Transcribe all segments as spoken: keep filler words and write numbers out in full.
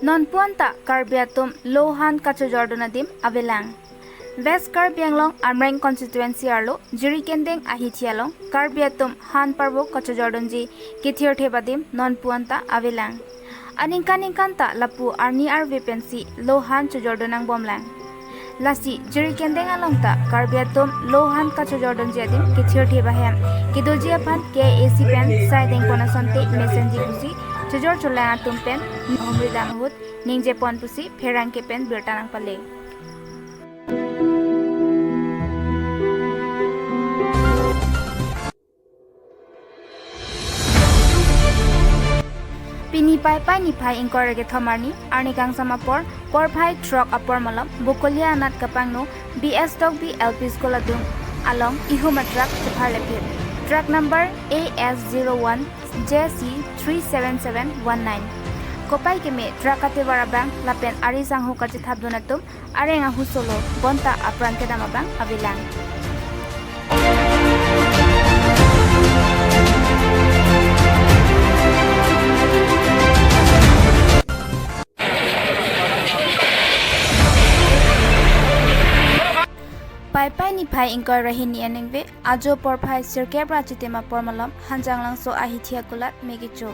Non puan ta Karbi atum lohan kachojordun adim avelang. West Karbi Anglong Amreng constituency arlo Jirikindeng ahithi along Karbi atum han parvo kachojordunji kethirthip adim non puan ta avelang. Aningkan ningkan ta lapu arni arve pensi lohan chojordun nangbomlang. Lasi Jirikindeng along ta Karbi atum lohan kachojordunji adim kethirthip ahem kedoji aphan K A A C pen sai dengpon asonte mesenji pusi chojor cholang atum pen humri dam ahut ningjepon pusi pherangke pen birta nangpale. Pini Paipai niphai ingkoi ra kethom arni, arni kangsam apor, porphai throk apor malom, Bokolia anat kapangno, B S Tokbi L P School adung along ihum a-truck chepharlephit. Truck number A S zero one J C three seven seven one nine. Kopai keme truck katevar abang lapen ari sangho kachethapdun atum areng ahu solo bonta apran kedam abang avelang. Paipai niphai ingkoi ra hini aningve ajo porphai sirkep ra chitim apor malom Hanjanglangso ahithi akulat me kecho.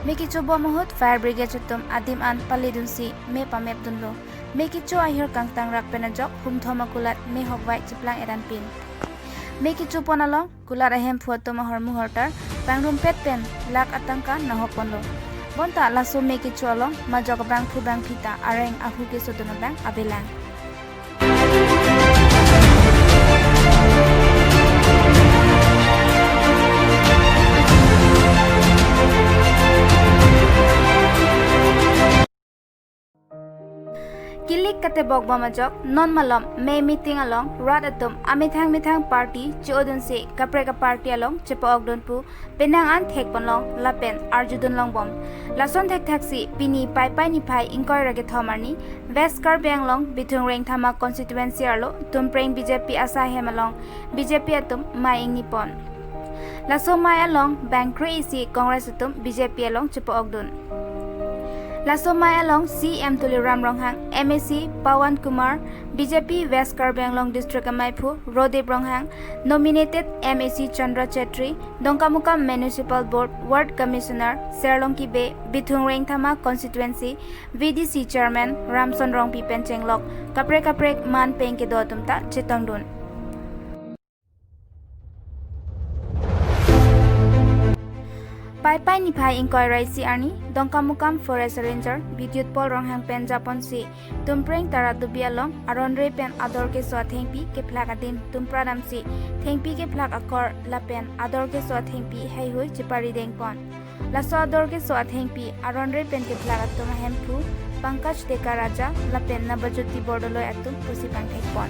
Me kechobom ahut fire brigade atum adim an paledunsi me pamepdunlo. Me kecho ahir kangtang rak pen ajok humthom akulat me hokvai cheplang eranpin. Me kechopon along kulat ahemphu atum ahormu hortar pangrumpet pen lakh atangka nahokponlo. Bonta laso me kecho along majok abangphu bangphi ta areng ahu kesodun abang avelang. Kilik katebok bom ajok non malom me meeting along rat atum amethang methang party chodunsi kaprek a-party along chepa-okdun pu penang an thekponlong lapen arjudunlongbom. Lason thekthaksi pini Paipai niphai ingkoi ra kethom arni West Karbi Anglong Bithung Rengthama constituency arlo Tumpreng B J P asai hem along B J P atum mei ingnipon. Laso mei along bangkre isi Congress atum B J P along chepa-okdun. Laso mei along C M Tuliram Ronghang, M A C Pawan Kumar, B J P West Karbi Anglong District ameiphu Rodip Ronghang, nominated M A C Chandra Chetri, Dongkamukam Municipal Board Ward Commissioner Serlong Kibe, Bithung Rengthama Constituency V D C Chairman Ramson Rongpi pen chenglok kaprek kaprek man peng kedo atum ta chetongdun. Paipai niphai ingkoi ra isi arni Dongkamukam Forest Ranger Bidyut Paul Ronghang pen japonsi Tumpreng Taratubi along aronre pen ador keso athengpi kephlak adim tumpradamsi thengpi kephlak akor lapen ador keso athengpi heihui cheparidengpon. Laso ador keso athengpi aronre pen kephlak atum ahemphu Pankaj Deka Raja lapen Nabajyoti Bordoloi atum pusi pangthekpon.